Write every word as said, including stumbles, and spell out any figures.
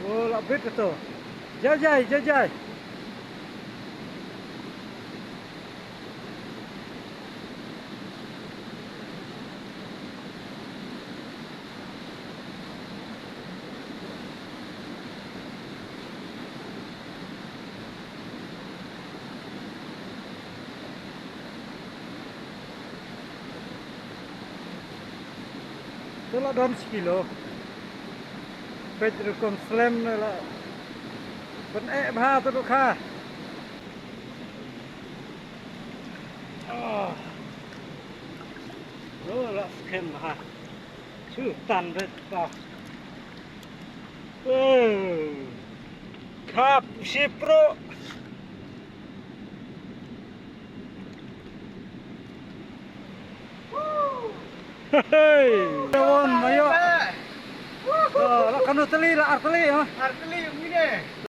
Oh, la bit to. Jai jai, jai jai. Te la don shi kilo. Peit rukom slem ne la. Pyneh bha te ruh kha. Ah. Oh, la skhem bha. Shu tan beit ta. Oh. Khap shi pro. Hey, kawan, ayo. Ah, la kano tali, la ar tali, ha? Ar tali, mine.